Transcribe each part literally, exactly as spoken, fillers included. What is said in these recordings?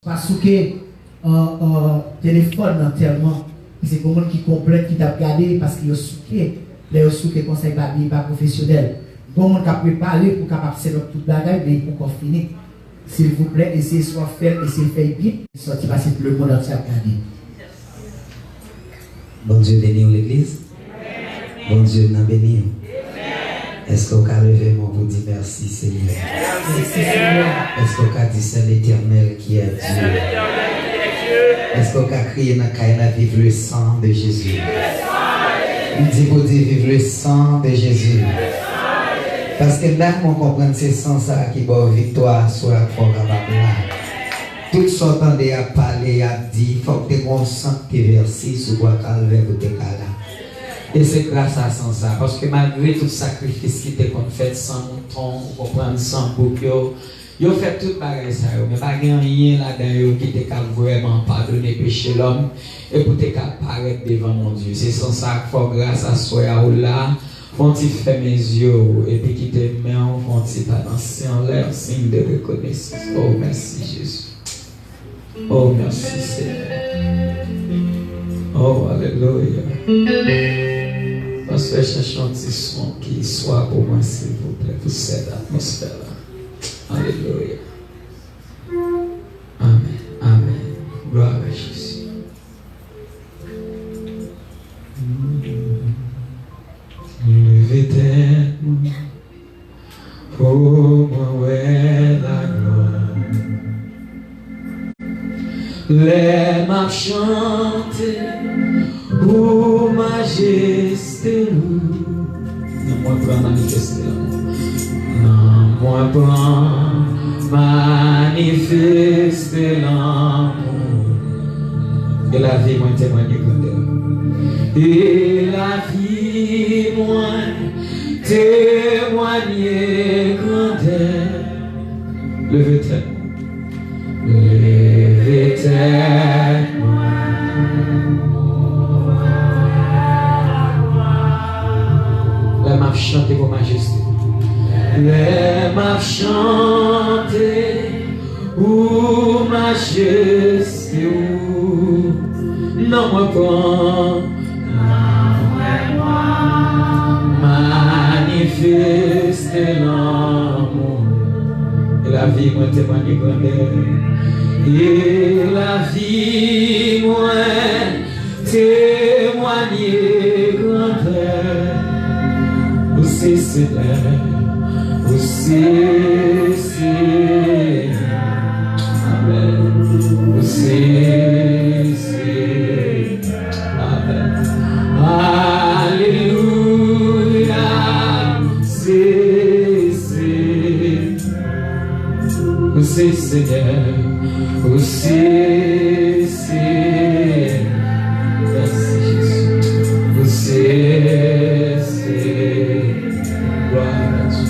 Pa souke, euh, euh, telefòn nan tèlman. Paske gon moun ki konplent, ki t ap gade, paske yo souke. Lè yo souke konsa, e pa byen, e pa pwofesyonèl. Gon moun k ap prepare pou kapab sèt ap tout bagay, men li poko fini. Silvouplè, eseye swa fè l, eseye fè l byen. Sòti pase tout lemonn antye ap gade. Bondye beni w, legliz. Bondye nan beni w. Èske w ka leve men w pou di mèsi, Senyè? Mèsi, Senyè. Èske w ka di, c'est l'Éternel qui est Dieu? Èske w ka kriye nan kay la, vive le sang de Jésus? M di pou di, vive le sang de Jésus. Paske m dakò, mwen konprann se san sa a ki ba w viktwa aswè a, fò w kapab la. Tout sa w tande y ap pale, y ap di, fòk te gon san ki te vèse sou bwa Kalvè pou te ka la. E se gras a san sa, paske malgre tout sakrifis ki te konn fèt, san mouton, ou konprann, san bouk yo, yo fè tout bagay sa yo, men pa gen anyen ladan yo ki te ka vrèman padone peche lòm e pou te ka parèt devan Bondye. Se san sa k fè w gras aswè a ou la, fè w ti fèmen zye w, epi kite men w fè w ti balansye anlè, siy de rekonesans. Oh, mèsi, Jezi. Oh, mèsi, Senyè. Oh, alelouya. Pastè, chache yon ti son ki swa pou mwen, silvouplè, pou sèt atmosfè la. Alelouya. Amèn. Amèn. Glwa a Jezi. Leve tèt mwen pou mwen wè laglwa. Lè m ap chante pou majeste ou. Nan mwen pran manifeste lanmou. Nan mwen pran manifeste lanmou. E lavi mwen temwanye grandè. E lavi mwen temwanye grandè. Leve tèt mwen. Leve tèt mwen. Lè m ap chante pou majeste. Lè m ap chante pou majeste ou. Nan mwen pran. Nan mwen pran. Manifeste lanmou. E lavi mwen temwanye grandè. E lavi mwen temwanye grandè. Ou se Senyè, ou se Senyè. Amèn. Ou se Senyè. Amèn. Alelouya. Se Senyè. Ou se Senyè. Ou se Senyè. Mèsi, Jezi. Ou se Senyè. Glwa a Dye.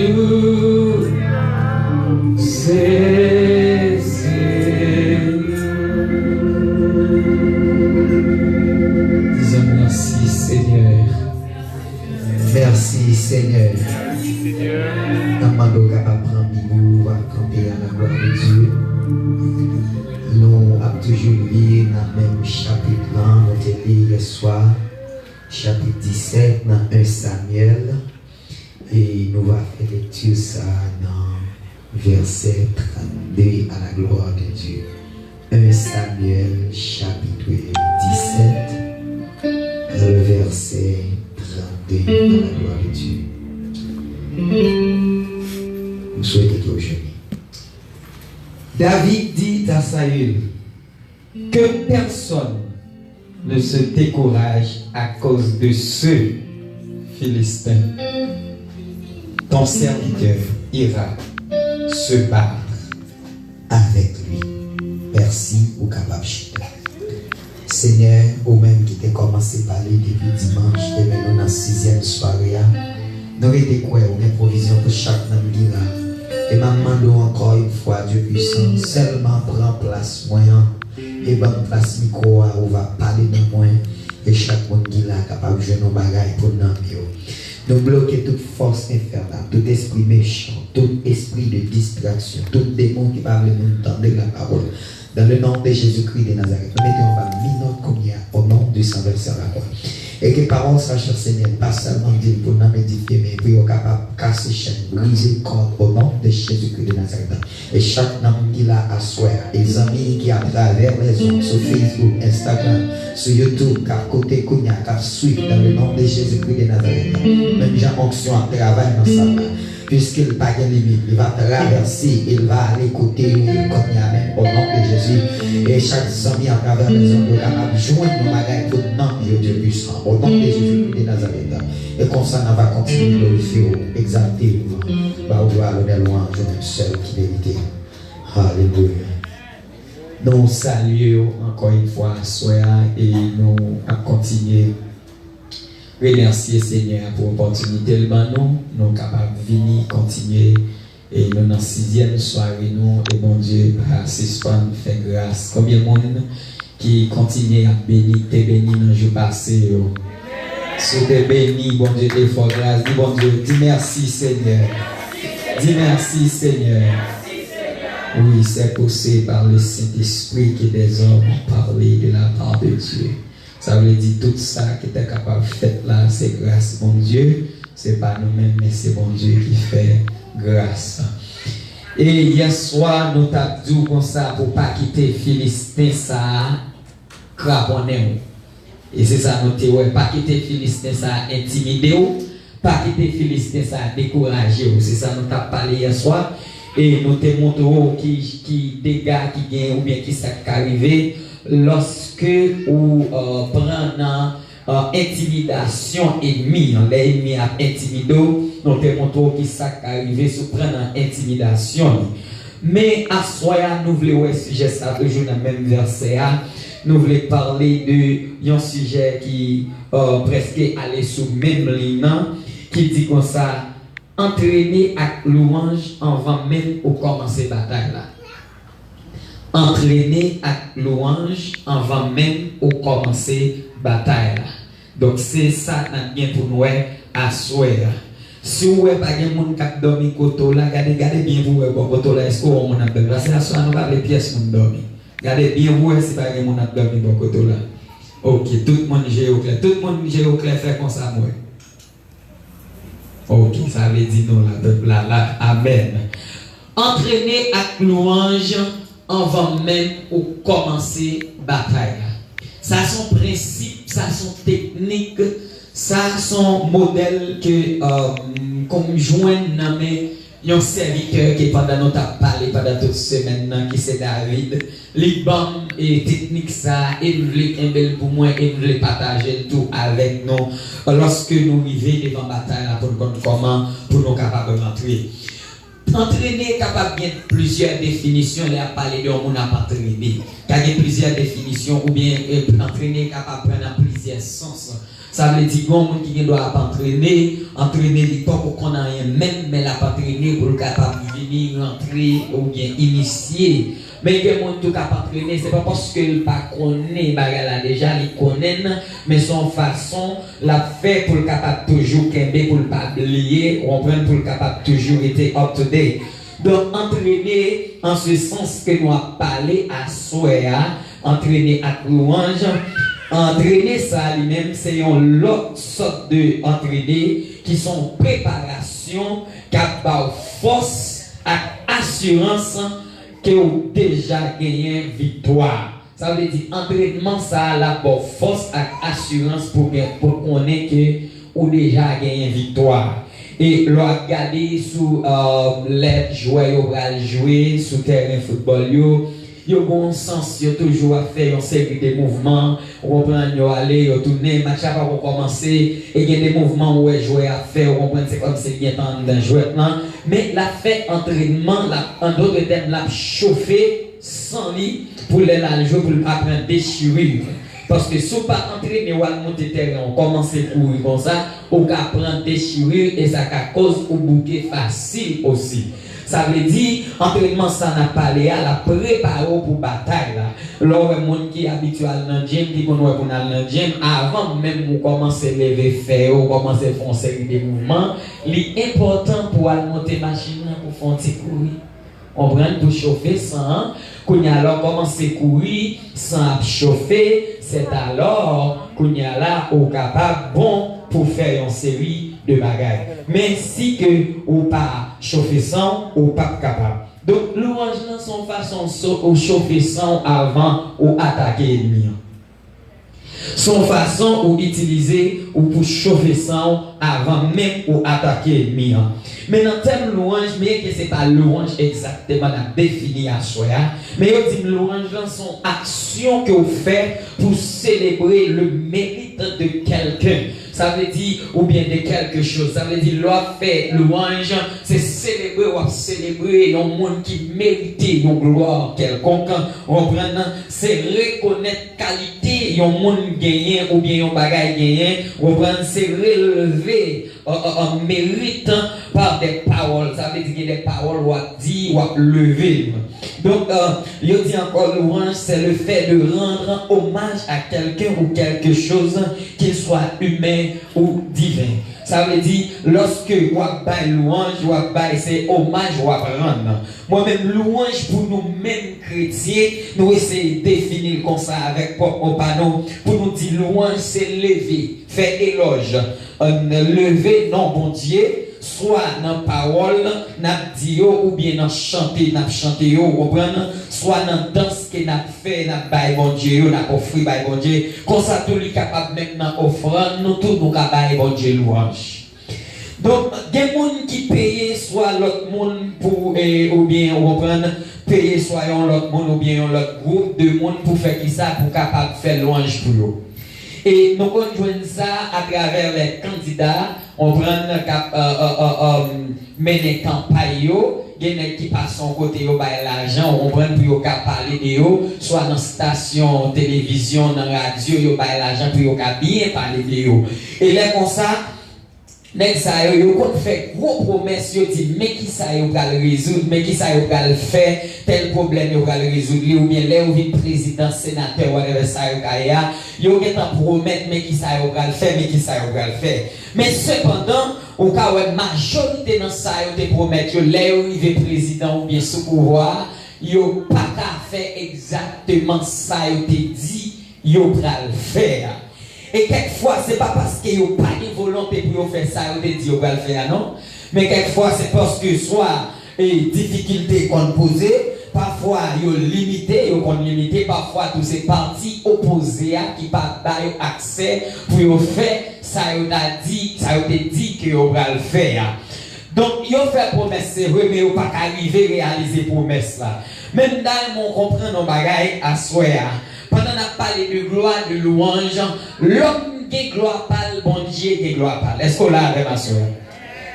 Alelouya. Se Senyè. Dizon mèsi, Senyè. Mèsi, Senyè. Mèsi, Senyè. N ap mande w kapab pran Bib ou, w ap kanpe à la gloire de Dieu. Nou ap toujou li nan menm chapit lan, nou te li yè swa, chapit disèt nan en Samyèl. E nou va fè lekti sa a nan vèsè trannde, à la gloire de Dieu. En Samyèl, chapitre dix-sept, le verset trannde, à la gloire de Dieu. M swete ke w jwenn li. David dit à Saül, que personne ne se décourage à cause de ce Philistin. Ton serviteur ira se battre avec lui. Mèsi, ou kapab chita. Senyè, ou menm ki te kòmanse pale depi dimanch, te mennen nou nan sizyèm sware a, nou rete kwè ou gen pwovizyon pou chak nanm ki la. E m ap mande w ankò yon fwa, Dye pwisan, sèlman pran plas mwen an, e ban m plas mikwo a, ou va pale nan mwen, e chak moun ki la kapab jwenn yon bagay pou nanm yo. Nou bloke tout fòs enfènal, tout espri mechan, tout espri de distraksyon, tout demon ki pa vle moun tande lapawòl. Dans le nom de Jésus-Christ de Nazareth, nou mete yo anba minòt kounye a, au nom du sang versé à la croix. E ke pawòl sa, chè Senyè, pa sèlman di l pou nanm edifye, men pou yo kapab kase chèn, brize kòd, au nom de Jésus-Christ de Nazareth. E chak nanm ki la aswè a, e zanmi ki atravè lèzond, sou Facebook, Instagram, sou YouTube, k ap koute kounye a, k ap swiv dans le nom de Jésus-Christ de Nazareth. Menm jan onksyon ap travay nan sal la, piske l pa gen limit, li va travèse e l va ale kote yo ye kounye a menm, au nom de Jésus. E chak zanmi atravè lèzond yo kapab jwenn yon bagay pou nanm yo, Dieu puissant, au nom de Jésus-Christ de Nazareth. E konsa, n a va kontinye glorifye w, egzalte w, ba w glwa, lonè, lwanj, ou menm sèl ki merite. Alelouya. Nou salye w ankò yon fwa aswè a e nou ap kontinye remèsye Senyè a pou opòtinite l ban nou. Nou kapab vini kontinye e nou nan sizyèm sware nou e Bondye pa sispann fè gras. Konbyen moun ki kontinye ap beni, te beni nan jou pase yo? Si w te beni, Bondye te fè w gras, di Bondye, di mèsi Senyè. Di mèsi Senyè. Oui, c'est poussé par le Saint-Esprit que des hommes ont parlé de la part de Dieu. Sa vle di tout sa ki te kapab fèt la, se gras Bondye, se pa nou menm, men se Bondye ki fè gras. E yèswa, nou t ap di w konsa pou pa kite Filisten sa a kraponnen w. E se sa nou te wè, pa kite Filisten sa a entimide w, pa kite Filisten sa a dekouraje w. Se sa nou t ap pale yèswa. E nou te montre w ki, ki dega ki gen oubyen ki sa k ka rive lòske ou uh, pran nan uh, entimidasyon enmi an. Lè enmi ap entimide w, nou te montre w ki sa k ka rive si w pran nan entimidasyon li. Men aswè a, nou vle wè sijè sa toujou nan menm vèsè a. Nou vle pale de yon sijè ki uh, prèske ale sou menm liy nan, ki di konsa, antrene ak lwanj anvan menm ou kòmanse batay la. Antrene ak lwanj anvan menm ou kòmanse batay la. Donk, se sa n ap gen pou n wè aswè a. Si w wè pa gen moun k ap dòmi kote w la, gade, gade byen pou w wè bò kote w la, èske w wè yon moun ap dòmi? Paske aswè a, nou pa vle pyès moun dòmi. Gade byen pou w wè si pa gen moun ap dòmi bò kote w la. Ok, tout moun je yo klè. Tout moun je yo klè, fè konsa m wè. Ok, sa vle di nou la, pèp la la. Amèn. Antrene ak lwanj anvan menm ou kòmanse batay la. Sa se yon prensip, sa se yon teknik, sa se yon modèl ke uh, ke m jwenn nan men yon sèvitè ke pandan nou t ap pale pandan tout semèn nan, ki se David. Li ban m e teknik sa a, e m vle kenbe l pou mwen, e m vle pataje l tou avèk nou lòske nou rive devan batay la pou n konn kòman pou nou kapab rantre. Antrene kapab gen plizyè definisyon lè y ap pale de yon moun ap antrene. Ka gen plizyè definisyon oubyen e, antrene kapab pran nan plizyè sans. Sa vle di gen yon moun ki gen dwa ap antrene, antrene li poko konn anyen menm, men l ap antrene pou l kapab vini rantre oubyen inisye. Men gen moun tou k ap antrene, se pa paske l pa konnen bagay la deja, li konnen l, men se yon fason l ap fè pou l kapab toujou kenbe, pou l pa bliye, ou konprann, pou l kapab toujou rete up to date. Donk, antrene an se sans ke nou ap pale aswè a, antrene ak lwanj. Antrene sa a li menm, se yon lòt sòt de antrene ki se yon preparasyon k ap ba w fòs ak asirans ke w deja genyen viktwa. Sa vle di, antrènman sa a, l ap ba w fòs ak asirans pou gen, pou konnen ke ou deja genyen viktwa. E lè w ap gade sou uh, lè jwè yo pral jwe sou tèren foutbòl yo, yo gen yon sans, yo toujou ap fè yon seri de mouvman, ou konprann, yo ale, yo tounen, match la poko kòmanse, e gen de mouvman ou wè jwè a ap fè, ou konprann, se kòmsi l gentan anndan jwèt lan, men l ap fè antrènman, l ap, an dòt tèm, l ap chofe san li pou lè l al jwe pou l pa pran dechirure. Paske si w pa antrene w al monte tèren, w kòmanse kouri konsa, ou ka pran dechirure e sa ka koz ou bouke fasil osi. Sa vle di, antrènman sa n ap pale a, l ap prepare w pou batay la. Lè w wè moun ki abitye al nan gym, ki konn wè pou n al nan gym, avan menm ou kòmanse leve fè yo, ou kòmanse fè yon seri de mouvman, li enpòtan pou w al monte machin nan pou fè yon ti kouri. Konprann? Pou chofe san an. Kounye a, lè w kòmanse kouri, san ap chofe, sètalò, kounye a la, ou kapab bon pou fè yon seri de bagay. Men si ke ou pa chofe san w, ou p ap kapab. Donk, lwanj lan se yon fason so-, ou chofe san w avan ou atake ènmi an. Se yon fason ou itilize ou pou chofe san w avan menm ou atake ènmi an. Men nan tèm lwanj, byenke se pa lwanj egzakteman n ap defini aswè a, men yo di m lwanj lan se yon aksyon ke w fè pou selebre le mérite de quelqu'un. Sa vle di, oubyen de quelque chose. Sa vle di, lè w ap fè lwanj, se selebre w ap selebre yon moun ki merite yon glwa kèlkonk. Ou konprann? Se rekonèt kalite yon moun genyen oubyen yon bagay genyen. Ou konprann? Se releve, euh, euh, euh, merit par des paroles. Sa vle di gen de pawòl w ap di, w ap leve. Donk, euh, yo di ankò, louange, c'est le fait de rendre hommage à quelqu'un ou quelque chose, qu'il soit humain ou divin. Sa vle di, lòske w ap bay lwanj, w ap bay, se omaj w ap rann. Mwen menm, lwanj pou nou menm kretyen, nou eseye defini l konsa avèk pwòp mo pa nou, pou nou di lwanj se leve, fè elòj, euh, leve non Bondye, swa nan pawòl n ap di yo, oubyen nan chante n ap chante yo, ou konprann? Swa nan dans ke n ap fè, n ap bay Bondye yo, n ap ofri bay Bondye. Konsa tou li kapab menm nan ofrann nou tou, nou ka bay Bondye lwanj. Donk, gen moun ki peye swa lòt moun pou, e, oubyen, ou konprann, peye swa yon lòt moun oubyen yon lòt gwoup de moun pou fè kisa, pou kapab fè lwanj pou yo. E nou konn jwenn sa atravè lè kandida, ou konprann, k ap, euh, euh, euh, euh, mennen kanpay yo. Gen nèg ki pase yon kote, yo bay lajan, ou konprann, pou yo ka pale de yo, swa nan stasyon televizyon, nan radyo, yo bay lajan pou yo ka byen pale de yo. E lè konsa, nèg sa yo, yo konn fè gwo pwomès, yo di, men kisa yo pral rezoud, men kisa yo pral fè, tèl pwoblèm yo pral rezoud li, oubyen lè yo vin prezidan, senatè, whatever sa yo ka ye a, yo gentan pwomèt, men kisa yo pral fè, men kisa yo pral fè. Men sepandan, ou ka wè majorite nan sa yo te pwomèt yo, lè yo rive prezidan oubyen sou pouvwa a, yo pa ka fè egzakteman sa yo te di yo pral fè a. E kèk fwa, se pa paske yo pa gen volonte pou yo fè sa yo te di yo pral fè a, non. Men kèk fwa, se paske swa, e, difikilte konn poze, pafwa yo limite, yo konn limite, pafwa tou se pati opoze a ki pa ba yo aksè pou yo fè sa yo ta di, sa yo te di ke yo pral fè a. Donk, yo fè pwomès, se vre, men yo pa ka rive reyalize pwomès la. Men m ta renmen w konprann yon bagay aswè a. Pandan n ap pale de glwa, de lwanj, lòm gen glwa pa l, Bondye gen glwa pa l. Èske w la avè m aswè a?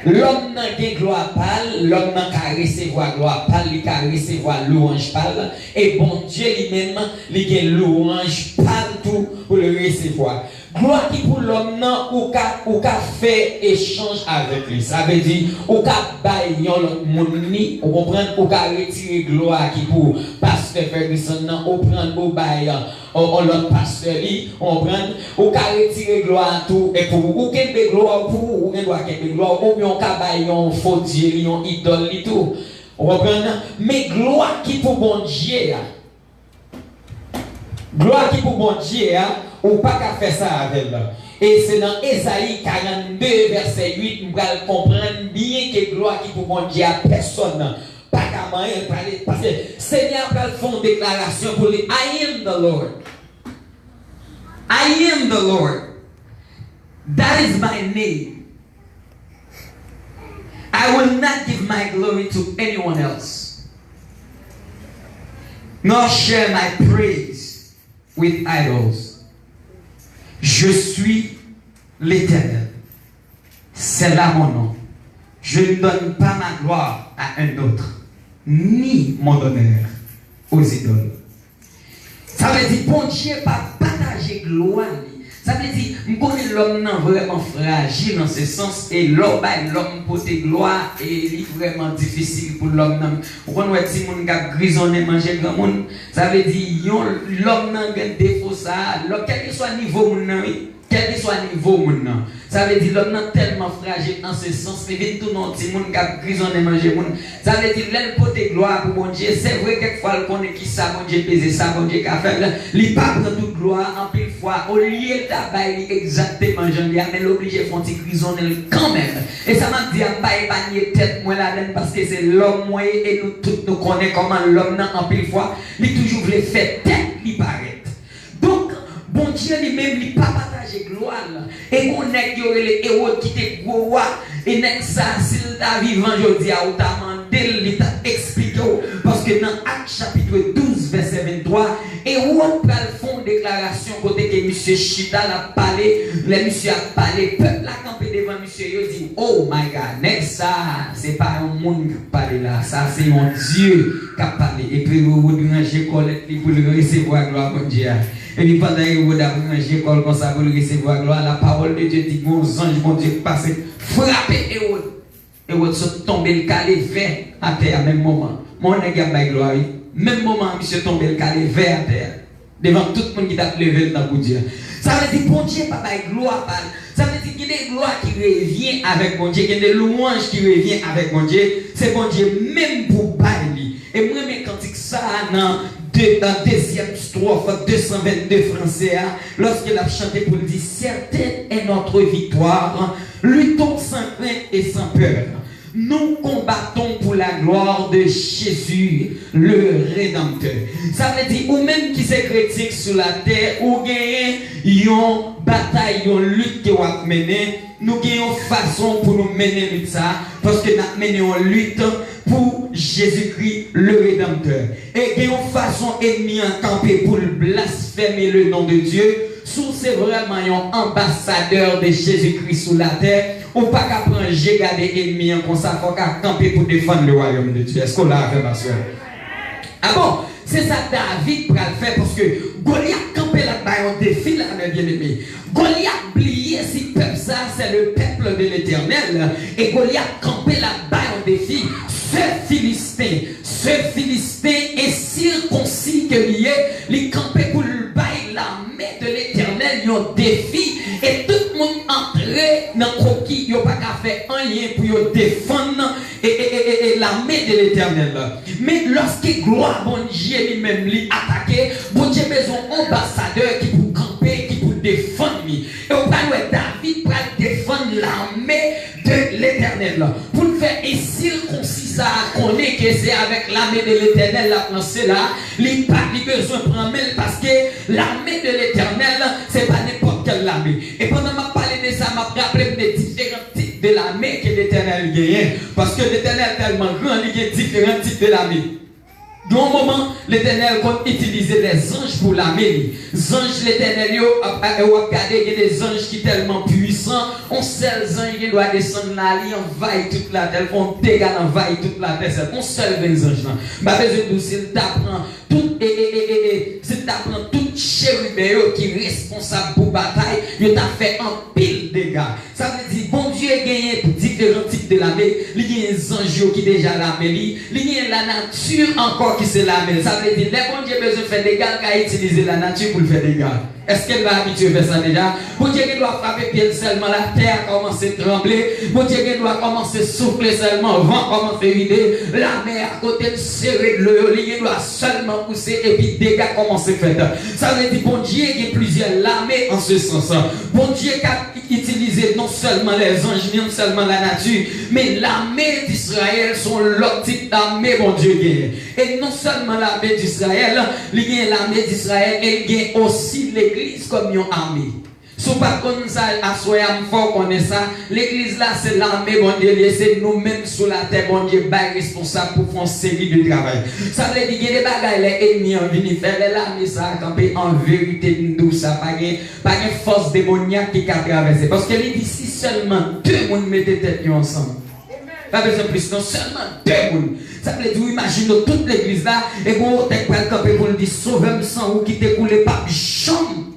Lòm nan gen glwa pa l, lòm nan ka resevwa glwa pa l, li ka resevwa lwanj pa l, e Bondye li menm, li gen lwanj pa l tou pou l resevwa. Glwa ki pou lòm nan, ou ka, ou ka fè echanj avèk li. Sa vle di, ou ka bay yon lòt moun li, ou konprann, ou ka retire glwa ki pou pastè Ferguson nan, ou pran, ou bay, euh, yon, yon lòt pastè li, ou konprann, ou ka retire glwa a tou, e pou ou, ou kenbe glwa ou pou ou, ou gen dwa kenbe glwa ou, oubyen ou ka bay yon fo dye li, yon idòl li tou. Ou konprann? Men glwa ki pou Bondye a, glwa ki pou Bondye a, ou pa ka fè sa avè l. E se nan Ezayi karannde, vèsè uit, m pral konprann byen ke glwa ki pou Bondye a, pèsòn pa ka manyen l, pale, paske Senyè a pral fè yon deklarasyon pou li, I am the Lord. I am the Lord. That is my name. I will not give my glory to anyone else, nor share my praise with idols. Je suis l'Éternel. C'est là mon nom. Je ne donne pas ma gloire à un autre, ni mon honneur aux idoles. Sa vle di Bondye pa pataje glwa li. Sa vle di, m konnen lòm nan vrèman frajil an se sans, e lè w bay lòm pote glwa, e li vrèman difisil pou lòm nan. Ou konn wè timoun k ap grizonnen manje granmoun? Sa vle di, yon lòm nan gen defo sa a, lòm, kèlkeswa nivo moun nan, wi. Kèlkeswa nivo moun nan. Sa vle di, lòm nan tèlman frajil an se sans, li vin tounen yon timoun k ap grizonnen manje moun. Sa vle di, lè l pote glwa pou Bondye, se vre, kèk fwa l konnen ki sa Bondye peze, sa Bondye ka fè l, li pa pran tout glwa a. Anpil fwa, olye l ta bay li egzakteman jan l ye a, men l oblije fè yon ti grizonnen l kanmenm. E sa m ap di a, m pa epanye tèt mwen ladan l, paske se lòm mwen ye, e nou tout nou konnen kòman lòm nan, anpil fwa, li toujou vle fè tèt li parèt. Donk, Bondye li menm, li pa pataje glwa l. E gon nèg yo rele Ewòd ki te gwo wa. E nèg sa, si l ta vivan jodi a, ou ta mande l, li t ap eksplike w. Paske nan Ak chapit douz, vèsè venntwa, Ewòd pral fè yon deklarasyon kote ke misye chita, l ap pale. Lè misye ap pale, pèp la kanpe devan misye, yo di, "Oh my God, nèg sa, se pa yon moun k ap pale la, sa se yon dye k ap pale." Epi Ewòd ranje kòlèt li pou l resevwa glwa Bondye a. Epi pandan Ewòd ap ranje kò l konsa pou l resevwa glwa, la parole de Dieu di, gon zanj Bondye k pase frape Ewòd. Ewòd sot tonbe, l kale vè atè a menm moman. Men yon nèg y ap bay glwa, wi. Menm moman an, misye tonbe, l kale vè atè a. Devan tout moun ki t ap leve l tankou dye. Sa vle di Bondye pa bay glwa pa l. Sa vle di gen de glwa ki revyen avèk Bondye, gen de lwanj ki revyen avèk Bondye. Se Bondye menm pou bay li. E m renmen kantik sa a nan de, nan dezyèm stwòf de san vennde franse a, lòske l ap chante pou l di, "Certaine est notre victoire, luttons sans crainte et sans peur. Nous combattons pour la gloire de Jésus, le Rédempteur." Sa vle di, ou menm ki se kretyen k sou latè, ou genyen yon batay, yon lit ke w ap mennen. Nou gen yon fason pou nou mennen lit sa a, paske n ap mennen yon lit pou Jezikri, le Redanmtè. E gen yon fason ènmi an kanpe pou l blasfème le nom de Dieu. Si w se vrèman yon anbasadè de Jezikri sou latè, ou pa ka pran je gade ènmi an konsa, fò w ka kanpe pou defann le royaume de Dieu. Èske w la avè m aswè? A bon? Se sa David pral fè, paske Golyat kanpe l ap bay yon defi la, mes bien-aimés. Golyat bliye si pèp sa, c'est le peuple de l'Éternel. E Golyat kanpe l ap bay yon defi. Ce Philistin, ce Philistin incirconcis ke li ye, li kanpe pou l bay lame de l'Éternel yon defi. E tout moun antre nan koki, yo pa ka fè anyen pou yo defann e, e, e, e, e lame de l'Éternel. Men lòske glwa Bondye li menm li atake, Bondye bezwen yon anbasadè ki pou kanpe, ki pou defann li. E w pral wè David pral defann lame de l'Éternel. Pou l fè ensirkonsi sa a konnen ke se avèk lame de l'Éternel l ap lanse la, li pa, li bezwen pran men l, paske lame de l'Éternel, se pa nenpòt kèl lame. E pandan m ap pale de sa, m ap raple m de diferan tip de lame ke Letènèl genyen. Paske Letènèl tèlman gran, li gen diferan tip de lame. Gen yon moman, Letènèl konn itilize lèzanj pou lame li. Zanj Letènèl yo, ap, ap, w ap gade, gen de zanj ki tèlman pwisan, yon sèl zanj gen dwa desann la, li anvayi tout latè, l fè yon dega l anvayi tout latè, sèl yon sèl grenn zanj lan. M pa bezwen di w si l ta pran tout, e, e, e, e, e, si l ta pran tout cheriben yo ki responsab pou batay, yo t ap fè anpil dega. Sa vle di, Bondye genyen diferan tip de lame. Li genyen zanj yo ki deja lame li. Li genyen lanati ankò ki se lame l. Sa vle di, lè Bondye bezwen fè dega, l ka itilize lanati pou l fè dega. Èske n pa abitye fè sa deja? Bondye gen dwa frape pye l sèlman, latè a kòmanse tranble. Bondye gen dwa kòmanse soufle sèlman, van kòmanse vide. Lamè a, kote l sere dlo yo, li gen dwa sèlman pouse epi dega kòmanse fèt. Sa vle di Bondye gen plizyè lame an se sans. Bondye ka itilize non sèlman lèzanj, non sèlman lanati, men lame Dizrayèl se yon lòt tip lame Bondye genyen. E non sèlman lame Dizrayèl, li gen lame Dizrayèl e li gen osi legliz kòm yon ame. Si w pa t konn sa, aswè a, m fè w konnen sa, legliz la se lame Bondye li ye, se nou menm sou latè Bondye bay responsab pou fè yon seri de travay. Sa vle di gen de bagay lè ènmi an vini fè, lè lame sa a kanpe, an verite m di w sa, pa gen, pa gen fòs demonyak ki ka travèse. Paske li di si sèlman de moun mete tèt yo ansanm. Pa bezwen plis non, sèlman de moun. Sa vle di w imajine w tout legliz la, e gon otè k pral kanpe pou l di, "Sovè m, san ou ki te koule p ap janm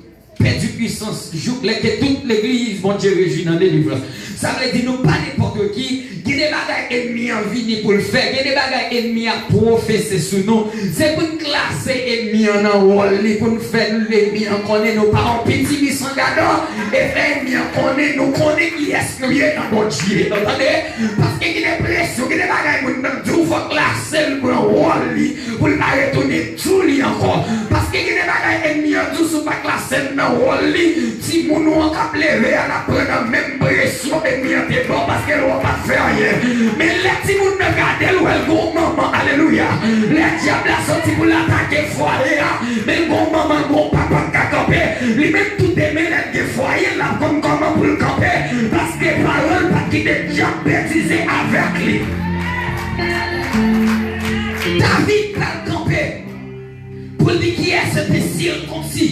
pèdi pwisans jouk lè ke tout legliz Bondye rejwi nan delivrans. Sa vle di nou pa nenpòt ki. Gen de bagay ènmi an vini pou l fè. Gen de bagay ènmi an pwofese sou nou. Se pou n klase ènmi an nan wòl li, pou n fè ènmi an konnen nou pa yon piti misangadò, e fè ènmi an konnen nou konnen kiyès nou ye nan Bondye. Ou tande? Paske gen de presyon, gen de bagay moun nan di w, fòk klase l pran wòl li, pou l pa retounen di w li ankò. Paske gen de bagay ènmi an di w, si w pa klase l nan wòl li, timoun ou an k ap leve a, l ap pran nan menm presyon ènmi an te ba w, paske l wè w pa t fè anyen. Men lè timoun nan gade l, wè l gon manman, alelouya. Lè dyab la soti pou l atake fwaye a, men l gon manman, l gon papa k ka kanpe. Li menm tou demen lè l gen fwaye, l ap konn kòman pou l kanpe, paske paran l pa t kite dyab betize avèk li. David pral kanpe pou l di kiyès te sikonsi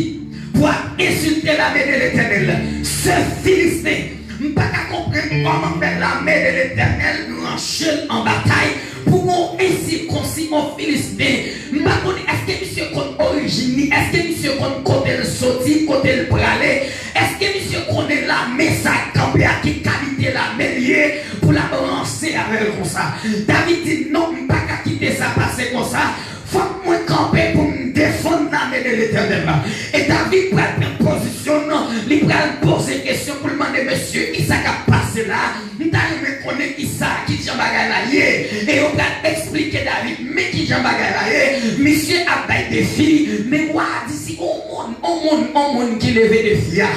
pou ap ensilte lame de Letènèl. Se Filisten. M pa ka konprann kòman fè lame de Letènèl ranche l an batay pou yon ensikonsi, yon Filisten. M pa konnen èske misye konn orijin li, èske misye konn kote l soti, kote l prale, èske misye konnen lame sa k kanpe a ki kalite lame l ye pou l ap ranse avè l konsa. David di, non, m pa ka kite sa pase konsa. Fòk mwen kanpe pou m defann lame de Letènèl la. E David pral pran pozisyon l, li pral poze kesyon pou l mande mesye kisa k ap pase la. M ta renmen konnen kisa, kijan bagay la ye. E yo pral eksplike David men kijan bagay la ye. Misye ap bay defi, men wa a di si on moun, on moun, on moun ki leve defi a,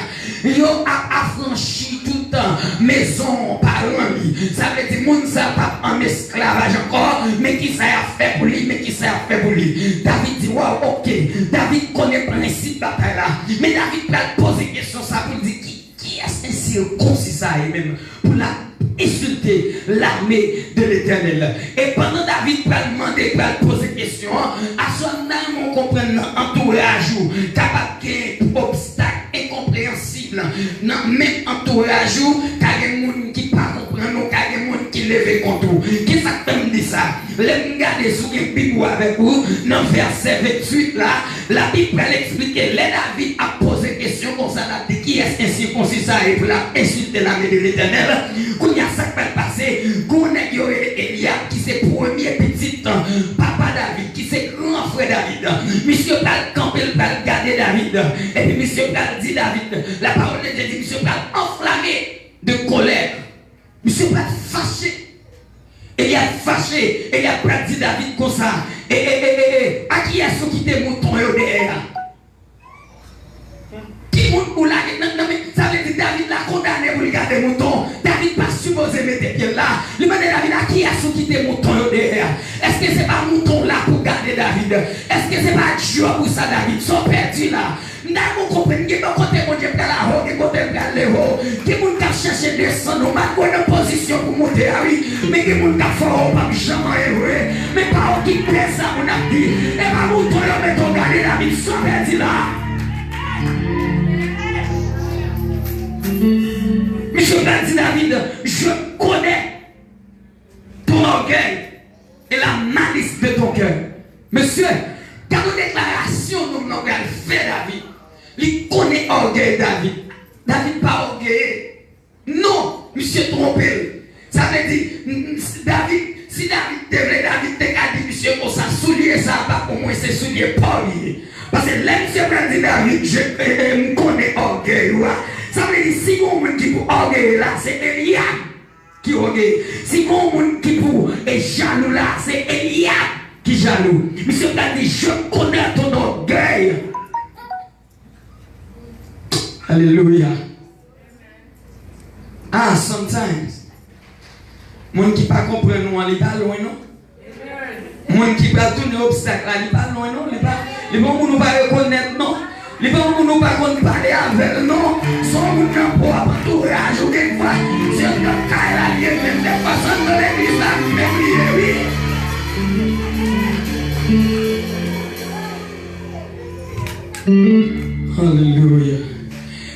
yo ap afranchi tout mezon paran li. Sa vle di moun sa p ap an esklavaj ankò. Men kisa y ap fè pou li, men kisa y ap fè pou li. David di, waw, oke. David konnen prensip batay la. Men David pral poze kesyon sa pou l di ki, kiyès ensikonsi sa ye menm pou l ap ensilte lame de Letènèl. E pandan David pral mande, pral poze kesyon an, aswè m ta renmen w konprann nan antouraj ou kapab gen obstak enkonpreyansib. Nan menm antouraj ou, ka gen moun ki pa konprann ou, ka gen moun ki leve kont ou. Kisa k fè m di sa? Lè m gade si w gen Bib ou avèk ou, nan vèsè venntuit la, Labib pral eksplike lè David ap poze kesyon konsa, l ap di kiyès ensikonsi sa ye pou l ap ensilte lame de Letènèl. Kounye a, sa k pral pase? Gon nèg yo rele Elyab ki se premye pitit papa David, ki se gran frè David. Misye pral kanpe, l pral gade David. Epi misye pral di David, la parole de Dieu di misye pral anflame de colère. Misye pral fache. Elyab fache. Elyab pral di David konsa, e, e, e, e, e, a kiyès ou kite mouton yo dèyè a? Ki moun ou lage nan, nan men, sa vle di David la kondane pou l gade mouton. David pa sipoze mete pye l la. Li mande David, a kiyès ou kite mouton yo dèyè a? Èske se pa mouton w la pou gade, David? Èske se pa djòb ou sa, David? Sa w pèdi la? M ta renmen w konprann, gen bò kote Bondye pral avè w, gen kote l pral leve w. Gen moun k ap chèche desann ou, malgre w nan pozisyon pou w monte a, wi. Men gen moun k ap fè w wè w p ap janm anyen vre. Men pa okipe sa moun ap di. E pa mouton yo mete w gade David, sa w pèdi la. Misye pral di David, je connais ton orgueil et la malice de ton cœur. Mesye, gade yon deklarasyon nonm nan pral fè David. Li konnen ògèy David. David pa ògeye. Non, misye twonpe l. Sa vle di, m, m, si David, si David te vle, David te ka di misye konsa, soulye sa a pa pou mwen, se soulye pa w li ye. Paske lè misye pral di David, je, e, e, m konnen ògèy ou a. Sa vle di, si gon moun ki pou ògeye la, se Elyab ki ògeye. Si gon moun ki pou, e, jalou la, se Elyab ki jalou. Misye pral di, je connais ton orgueil. Alelouya. Ah, sometimes, moun ki pa konprann ou an, li pa lwen, non. Moun ki pral tounen obstak la, li pa lwen, non. Li pa, li pa yon moun ou pa rekonèt, non. Li pa yon moun ou pa konn pale avè l, non. Se yon moun nan pwòp antouraj ou, kèk fwa se anndan kay la li ye, menm dèfwa se anndan legliz la menm li ye, wi. Alelouya.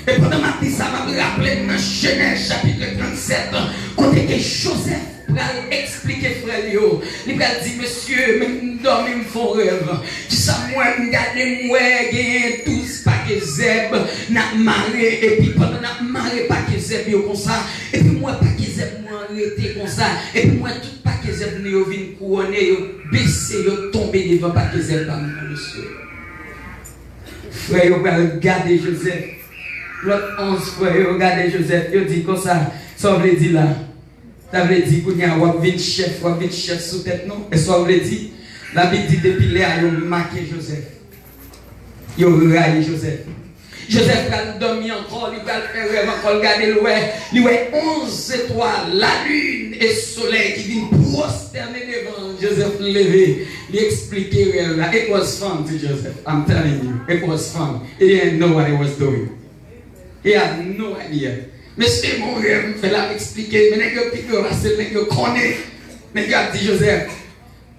E pandan m ap di sa, m ap raple n nan Jenèz chapit trannsèt, kote ke Jozèf pral eksplike frè l yo. Li pral di, "Mesye, men m dòmi, m fè yon rèv. Kisa m wè? M gade, m wè genyen douz pake zèb n ap mare, epi pandan n ap mare pake zèb yo konsa, epi m wè pake zèb mwen an rete konsa, epi m wè tout pake zèb nou yo vin kouwone, yo bese, yo tonbe devan pake zèb pa m nan, mesye." Frè yo pral gade Jozèf. Lòt onz frè yo gade Jozèf, yo di konsa, "Sa w vle di la? Sa vle di kounye a w ap vin chèf, w ap vin chèf sou tèt nou? E sa w vle di?" Labib di depi lè a yo make Jozèf. Yo rayi Jozèf. Jozèf pral dòmi ankò, li pral fè rèv ankò, l gade, l wè, li wè onz etwal, lalin e solèy ki vin pwostène devan l. Jozèf leve, li eksplike rèv la. It was fun to Joseph. I'm telling you, it was fun. He didn't know what he was doing. He had no idea. Mesye, m wè rèv m fè l ap eksplike, men nèg yo pi gwo pase l, nèg yo konnen. Nèg yo ap di Jozèf.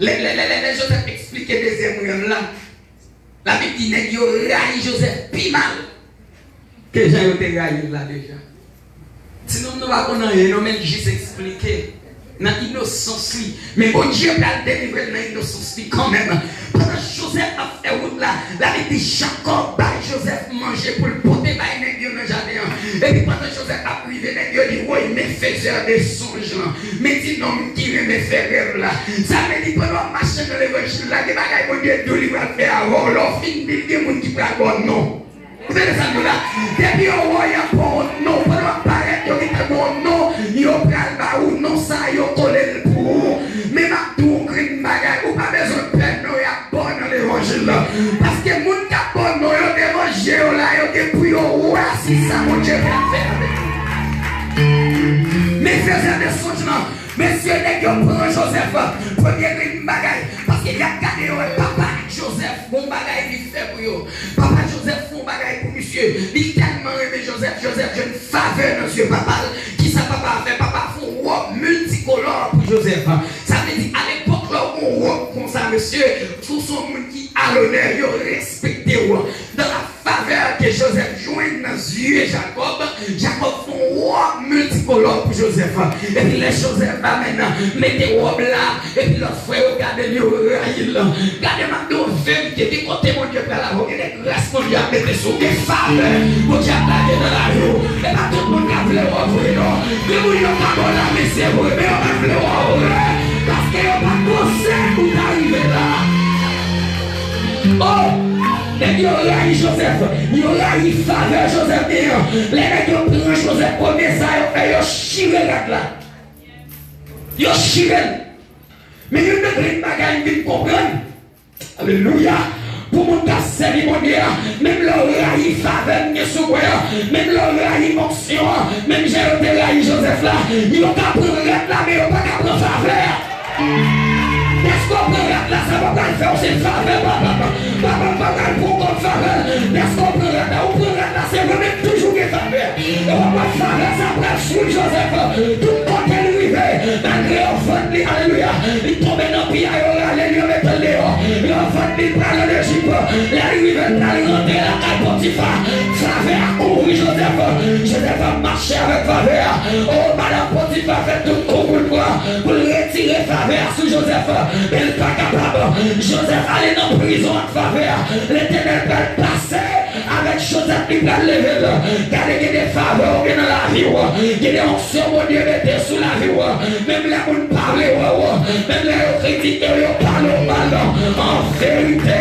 Lè, lè, lè, lè, lè Jozèf eksplike dezyèm rèv la, Labib di nèg yo rayi Jozèf pi mal ke jan yo te rayi l la deja. Ti nonm nan pa konn anyen non, men l jis eksplike nan inosans li. Men Bondye pral delivre l nan inosans li kanmenm. Pandan Jozèf ap fè wout la, Labib di Jakòb bay Jozèf manje pou l pote bay nèg yo nan jaden an. Epi pandan Jozèf ap rive, nèg yo di, "Woy, men fezè de sonj lan. Men ti nonm ki renmen fè rèv la." Sa vle di, pandan w ap mache nan levanjil la, gen bagay Bondye di w li pral fè avè w. Lè w fin di l, gen moun ki pral ba w non. Ou tande sa m di w la? Depi yo wè w, y ap ba w non. Pandan w ap parèt, yo gentan ba w non. Yo pral ba ou non sa, yo kole l pou ou. Men m ap di w yon grenn bagay, ou pa bezwen pè non, y ap ba w nan levanjil la. Paske moun k ap ba w non yo devan je yo la, yo gen pou yo wè si sa Bondye pral fè avèk ou. Men fezè de sonj lan, mesye, nèg yo pran Jozèf, premye grenn bagay, paske y ap gade yo wè papa Jozèf, gon bagay li fè pou yo. Papa Jozèf fè yon bagay pou misye. Li tèlman renmen Jozèf, Jozèf jwenn favè nan zye papa l. Kisa papa a fè? Papa a fè yon wòb miltikolò pou Jozèf. Sa vle di, alepòk, lè w gen yon wòb konsa, mesye, si w se yon moun ki alonè, yo respekte w. Dans la faveur que Joseph jwenn nan zye Jakòb, Jakòb fè yon wòb miltikolò pou Jozèf. Epi lè Jozèf amèn mete wòb la, epi lòt frè yo gade l, yo rayi l. Gade, m ap di w verite, gen kote Bondye pral avè w, gen de gras Bondye ap mete sou w, gen favè Bondye ap lage nan lavi w. E pa tout moun k ap vle wè w vre non. Gen moun yo ka ba w lamen se vre, men yo pa vle wè w vre, paske yo pa t panse ou ta rive la. Oh! Nèg yo rayi Jozèf, yo rayi favè Jozèf genyen. Lè nèg yo pran Jozèf, premye sa yo fè, yo chire rad la. Yo chire l. Men youn nan grenn bagay m vin konprann. Alelouya! Pou moun k ap sèvi Bondye a, menm lè w rayi favè m gen sou mwen an, menm lè w rayi onksyon an, menm jan yo te rayi Jozèf la, yo ka pran rad la, men yo pa ka pran favè a. Dèske w pran rad la, sa pa pral fè w se favè papa m. Papa m pa pral pran w kòm favè l. Dèske w pran rad la, ou pran rad la, se vre, men toujou gen favè. E w ap wè favè sa pral swiv Jozèf tout kote l rive. Malgre yo vann li, alelouya, li tonbe nan piyay, yo rale l, yo mete l deyò. Yo vann li, l pral ann Ejip. Lè l rive, l pral rantre lakay Potifa. Favè a kouvri Jozèf. Jozèf ap mache avèk favè a. O, madanm Potifa fè tout kou pou l pran, pou l retire favè a sou Jozèf, men l pa kapab. Jozèf ale nan prizon ak favè a. Letènèl pral pase avèk Jozèf, li pral leve l. Gade, gen de favè w gen nan lavi w, gen de onksyon Bondye mete sou lavi w. Menm lè moun pa vle wè w, menm lè yo kritike w, yo pale w mal, an verite,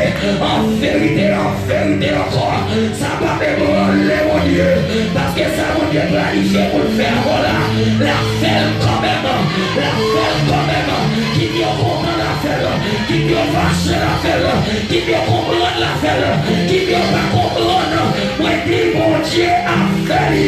an verite, an verite ankò, sa pa ebranle Bondye, paske sa Bondye planifye pou l fè avè w la, l ap fè l kanmenm, l ap fè l kanmenm. Kit yo kontan, l ap fè l. Kit yo fache, l ap fè l. Kit yo konprann, l ap fè l. Kit yo pa konprann, mwen di Bondye ap fè li.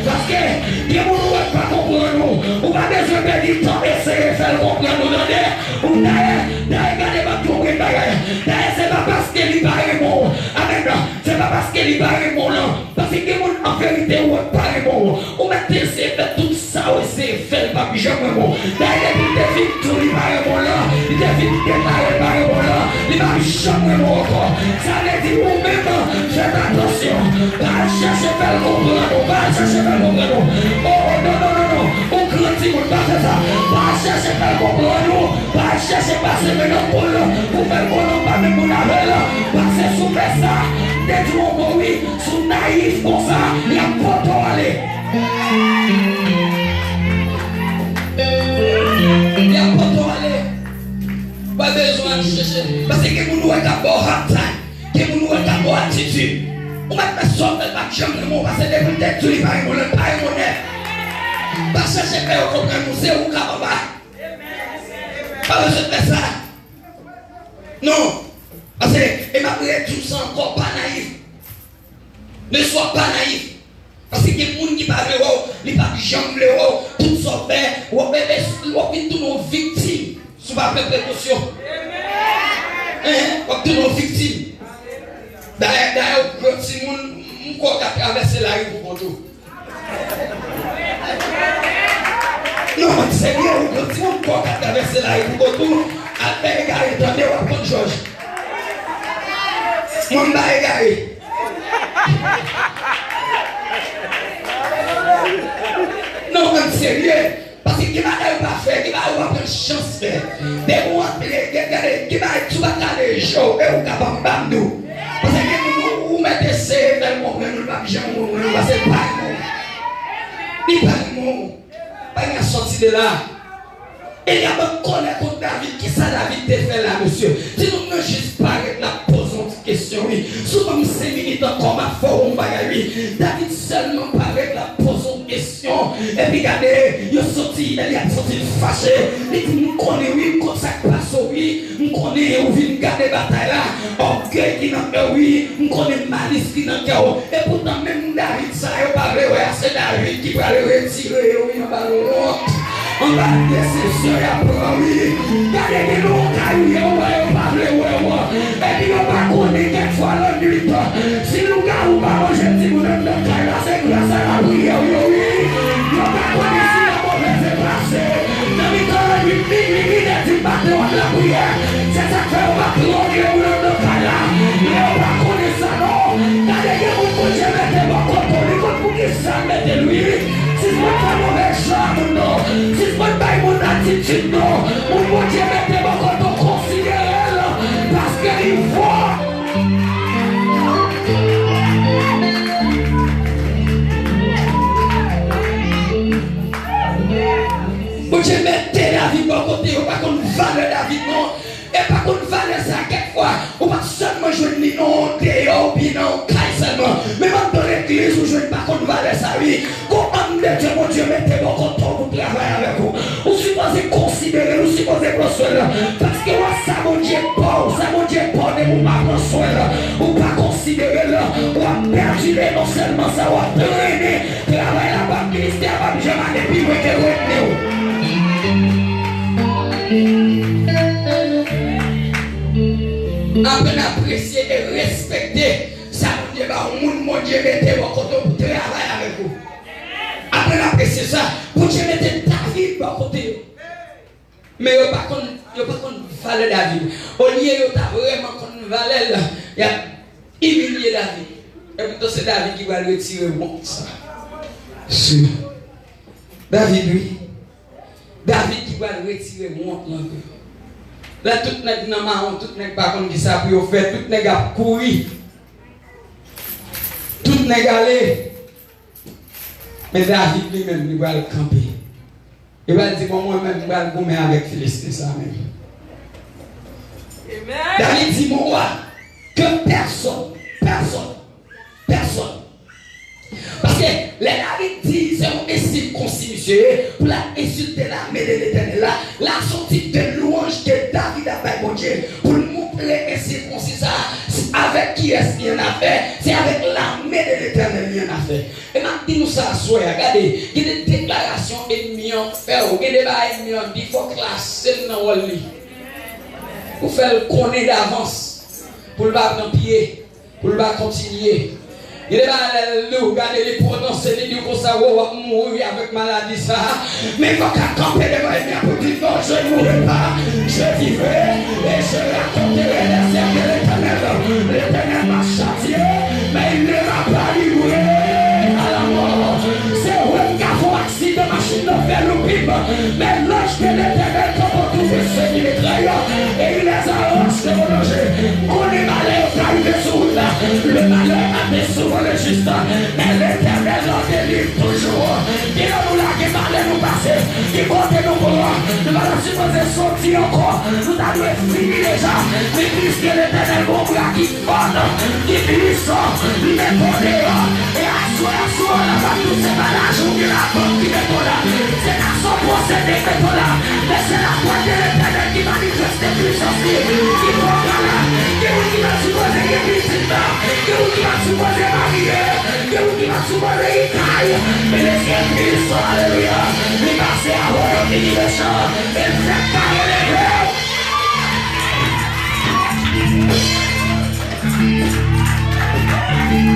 Paske gen moun ou wè k pa konprann ou, ou pa bezwen pèdi tan eseye fè l konprann ou, tande. Ou dayè, dayè, gade, m ap di w yon grenn bagay. Dayè, se pa paske li pa renmen w. Amèn. Se pa paske li pa renmen w, non. Paske gen moun, an verite, ou wè k pa renmen w. Ou mèt eseye fè tout sa w eseye fè, l p ap janm renmen w. Dayè, depi l te fin di w li pa renmen w lan, li te fin deklare l pa renmen w lan, li p ap janm renmen w ankò. Sa vle di, ou menm, fèt atansyon. Pa al chèche fè l konprann ou, pa al chèche fè l konprann ou. O, o, non, non, non, non. Ou gran Timoun, pa fè sa. Pa chèche fè l konprann ou. Pa chèche pase men nan kò l pou fè l konnen w pa menm moun avè l. Pase sou fè sa. M te di w ankò wi, si w nayif konsa, y ap pote w ale. Y ap pote w ale. Pa bezwen al chèche. Paske gen moun ou wè k ap ba w hard time. Gen moun ou wè k ap ba w atitid. Ou mèt fè sa w vle, l p ap janm renmen w, paske depi l te di w li pa renmen w, li pa renmen w nèt. Pa chèche fè yo konprann ou, se ou k ap anba. Pa bezwen fè sa. Non. Paske, e m ap redi w sa ankò, pa nayif. Ne sois pas naïf. Paske gen moun ki pa vle wè w, li p ap janm vle wè w. Tout sa w fè, w ap, w ap vin tounen yon viktim si w pa pran prekosyon. Hein? W ap tounen yon viktim. Dayè, dayè, w gran timoun, m kwè w ka travèse lari pou kont ou. Non, mwen serye, w gran timoun, m kwè w ka travèse lari pou kont ou. Al fè egare, tande, w ap konn jòj. Mwen, m pa egare. Non, mwen serye. Paske gen bagay ou pa fè, gen bagay ou pa pran chans fè. Depi w antre, gen, gade, gen bagay tou pa kale je w, e ou ka pa m ba m di w. Paske gen moun ou, ou mèt eseye fè l konprann ou, l p ap janm konprann ou, paske l pa renmen w. Li pa renmen w. Bagay la sòti de la. Elyab an kòlè kont David. Kisa David te fè la, mesye? Timoun nan jis parèt, l ap poze yon ti kesyon, wi. Si w ban m senk minit ankò, m ap fè w yon bagay, wi. David sèlman parèt, l ap poze yon kesyon. Epi gade, yo soti, Elyab soti fache. Li di, "M konnen, wi, m konn sa k pase w, wi. M konnen ou vin gade batay la. Ògèy ki nan kè w, wi. M konnen malis ki nan kè w." Epoutan, menm David sa yo pa vle wè a, se David ki pral retire yo, wi, anba wont, anba desepsyon y ap pran, wi. Gade, gen nan yon kay ou ye, ou wè yo pa vle wè w. Epi yo pa konnen kèk fwa lannwit, si lougawou pa manje timoun anndan kay la, se gras a lapriyè w yo, wi. Yo pa konnen si lanmove se pase. Nan mitan lannwit, minui, inèdi maten, w ap lapriyè. Se sa k fè yo pa trangle moun anndan kay la. Men yo pa konnen sa non. Gade, gen moun Bondye mete bò kote w, li konn poukisa l mete l, wi. Sispann fè move jan ak moun non. Sispann bay moun atitid non. Moun Bondye mete bò kote w, konsidere l, paske li fò. Bondye mete David bò kote, yo pa konn valè David non. E pa konn valè sa, kèk fwa, ou pa sèlman jwenn li nan yon deyò oubyen nan yon kay sèlman. Menm anndan legliz, ou jwenn pa konn valè sa, wi. Gon òm de Dye, Bondye mete bò kote w pou travay avèk ou. Ou sipoze konsidere l, ou sipoze pran swen l. Paske w wè sa Bondye ba w, sa Bondye ba w depi w pa pran swen l, ou pa konsidere l, w ap pèdi l, e non sèlman sa, w ap trennen. Travay la p ap, ministè a p ap janm ale pi lwen ke retni w. Aprann apresye e respekte sa Bondye ba w, moun Bondye mete bò kote w pou travay avèk ou. Aprann apresye sa. Bondye mete David bò kote yo. Men yo pa konn, yo pa konn valè David. Olye yo ta vrèman konn valè l, y ap imilye David. Epoutan se David ki pral retire wont sa. Si. David, wi. David ki pral retire wont lan de yo. Lè tout nèg nan mawon, tout nèg pa konn kisa pou yo fè, tout nèg ap kouri. Tout nèg ale. Men David li menm, li pral kanpe. Li pral di, "Bon, mwen menm, m pral goumen avèk Filisten sa menm." David di, "Mon roi, que personne, personne, personne." Paske lè David di se yon ensirkonsi misye ye, pou l al ensilte lame de Letènèl la, la se yon tip de lwanj ke David ap bay Bondye, pou l montre ensirkonsi sa a, se avèk kiyès li annafè, se avèk lame de Letènèl li annafè. E m ap di nou sa aswè a, gade, gen de deklarasyon ènmi an fè w, gen de bagay ènmi an di, fò w klase l nan wòl li. Ou fè l konnen davans, pou l pa pran pye, pou l pa kontinye. Gen de bagay lè l di w, gade, li pwononse, li di w konsa, wo, w ap mouri avèk maladi sa a. Men fò w ka kanpe devan ènmi an pou di, "Non, je ne mourrai pas, je vivrai, et je raconterai les œuvres de l'Éternel. L'Éternel m'a châtié, mais il ne m'a pas livré à la mort." Se vre, m ka fè w aksidan, machin nan fè loupim, Le malheur atteint souvent le juste, mais l'Éternel en délivre toujours. Gen lè nou lage malè nou pase, gen kote nou pran, nou pa ta sipoze soti ankò, nou ta dwe fini deja. Men piske Letènèl gon bra ki fò, ki pwisan, li met nou deyò. E aswè a, sou an la, m ap di w, se pa lajan oubyen labank ki met nou la, se fason pwosede k met nou la, men se lapwent de Letènèl ki manifeste pwisans li, ki fè w ka la. Gen moun ki pa t sipoze gen pitit la, gen moun ki pa t sipoze marye, gen moun ki pa t sipoze gen kay, men Lespri Pwisan, alelouya, li pase avè w, li fini mechan, e l fè kay leve.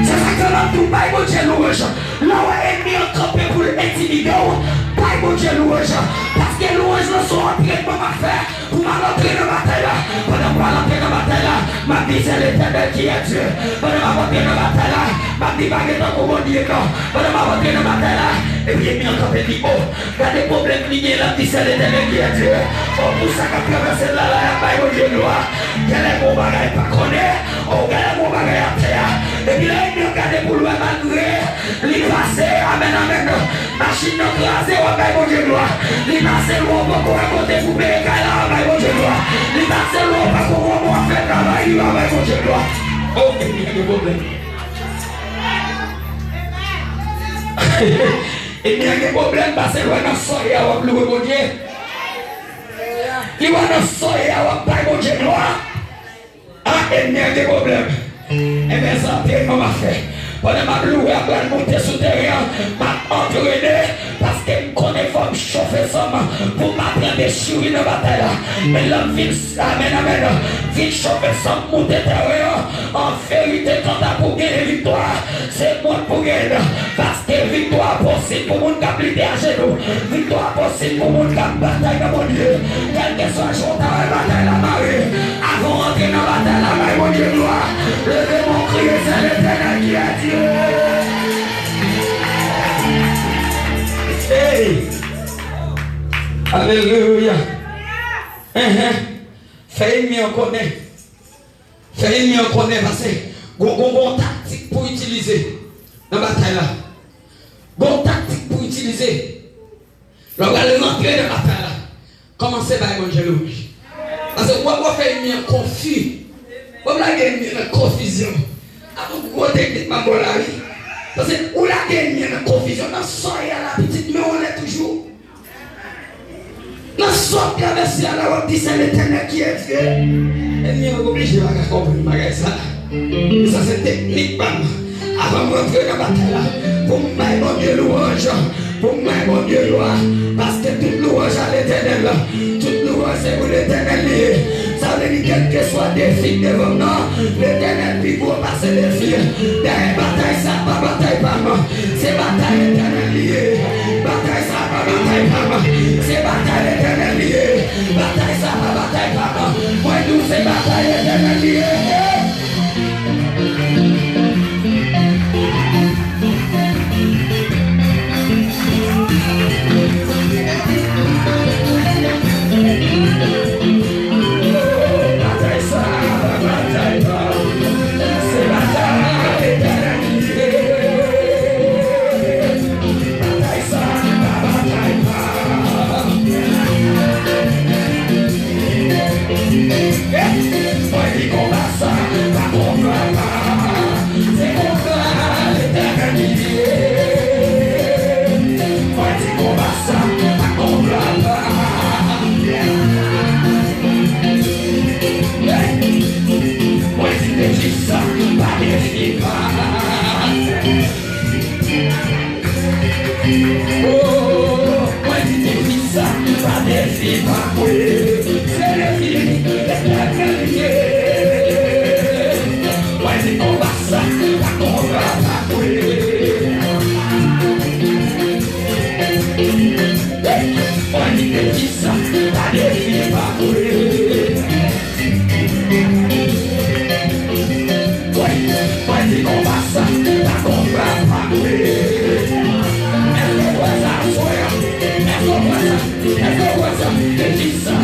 Se sa k fè m ap di w, bay Bondye lwanj. Lè w wè ènmi an kanpe pou l entimide w, bay Bondye lwanj. Paske lwanj lan se yon antrènman m ap fè pou m al antre nan batay la. Pandan m pral antre nan batay la, m ap di, c'est l'Éternel qui est Dieu. Pandan m ap antre nan batay la, m ap di, pa gen tankou Bondye non. Pandan m ap antre nan batay la, epi ènmi an kanpe, di, o, gade pwoblèm li gen, l ap di, c'est l'Éternel qui est Dieu. O, pou sa k ap travèse l la, la, y ap bay Bondye glwa. Genlè gon bagay pa konnen, o, genlè gon bagay atè a. Epi lè ènmi an gade pou l wè, malgre li pase, amèn, amèn, machin nan kraze, w ap bay Bondye glwa. Li pase lwen, w poko wè kote pou peye kay la, w ap bay Bondye glwa. Li pase lwen, w poko wè kòman w ap fè travay li, w ap bay Bondye glwa. O, ènmi an gen pwoblèm. Ènmi an gen pwoblèm, pase lwen nan sòy a, w ap louwe Bondye. Li wè nan sòy a, w ap bay Bondye glwa. A, ènmi an gen pwoblèm. Enben, se antrènman m ap fè. Pandan m ap louwe, m ap pral moute sou teren an, m ap antrene, paske m konnen fò m chofe san m pou m pa pran dechiri nan batay la. Men lè m fin, amèn, amèn, fin chofe san m moute teren an, an verite, kanta pou genyen viktwa, se mwen k pou genyen l. Paske viktwa posib pou moun k ap lite ajenou. Viktwa posib pou moun k ap batay nan Bondye. Kèlkeswa jan w ta wè batay la mare, avan w antre nan batay la, bay Bondye glwa. Leve men w, kriye, c'est l'Éternel qui est Dieu. Hey! Alelouya! Enhen. Fè ènmi an konnen. Fè ènmi an konnen, paske gon, gon, gon taktik pou itilize nan batay la. Gon taktik pou itilize. Lè w pral rantre nan batay la, kòmanse bay Bondye lwanj. Paske w ap, w ap fè ènmi an konfi. W ap lage ènmi an nan konfizyon. A, yon gwo teknik m ap ba w la, wi. Paske ou lage ènmi an nan konfizyon, nan sòy a la, pitit, men w anlè toujou. Nan sòt travèse a la, w ap di, c'est l'Éternel qui est Dieu. Ènmi an oblije pa ka konprann bagay sa. E sa se teknik pa m. Avan m rantre nan batay la, pou m bay Bondye lwanj, pou m bay Bondye glwa, paske tout lwanj a Letènèl. Tout lwanj se pou Letènèl li ye. Sa vle di, kèlkeswa defi k devan m nan, Letènèl pi gwo pase defi. Dayè, batay sa pa batay pa m. Se batay Letènèl li ye. Batay sa pa batay pa m. Se batay Letènèl li ye. Batay sa pa batay pa m. Mwen di w se batay Letènèl li ye. Batay sa pa batay pa m. Se batay Letènèl li ye. Batay sa pa batay pa m. Mwen di konba sa pa konba pa m. Se konba Letènèl li ye. Mwen di konba sa pa konba pa m. Mwen di defi sa pa defi pa m. Oh, mwen di defi sa pa defi pa m. Se defi Letènèl li ye. Mwen di konba sa pa konba pa m. Mwen di defi sa pa defi pa m. Wi, mwen di konba sa pa konba pa m. Èske w kwè sa aswè a? Èske w kwè sa? Èske w kwè sa? Defi sa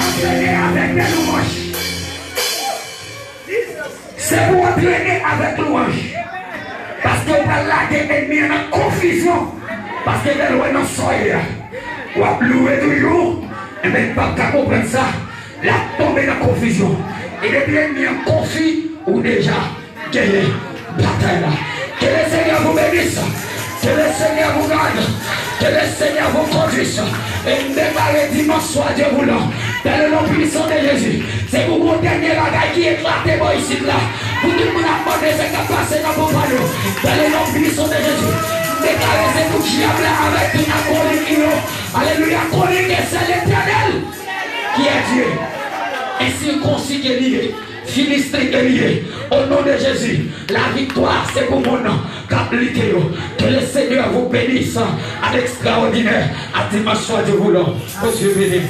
Antrene avèk de louanj. Se pou w antrene avèk louanj. Paske w pral lage ènmi an nan konfizyon. Paske lè l wè nan sa w ye a, w ap louwe toujou. Enben, l p ap ka konprann sa. L ap tonbe nan konfizyon. E depi ènmi an konfi, ou deja genyen batay la. Que le Seigneur vous bénisse. Que le Seigneur vous garde. Que le Seigneur vous conduise. E m deklare dimanch swa Dye voulan, dans le nom puissant de Jésus, se pou gon dènye bagay ki eklate bò isit la. Pou tout moun ap mande sa k ap pase nan papa yo. Dans le nom puissant de Jésus, m deklare se pou dyab la avèk tout akolik li yo. Alelouya, connu que c'est l'Éternel qui est Dieu. Ensirkonsi ke li ye, Filistin ke li ye. Au nom de Jésus, la viktwa se pou moun k ap lite yo. Que le Seigneur vous bénisse à l'extraordinaire, à dimanche soir Dieu voulant. Bondye beni.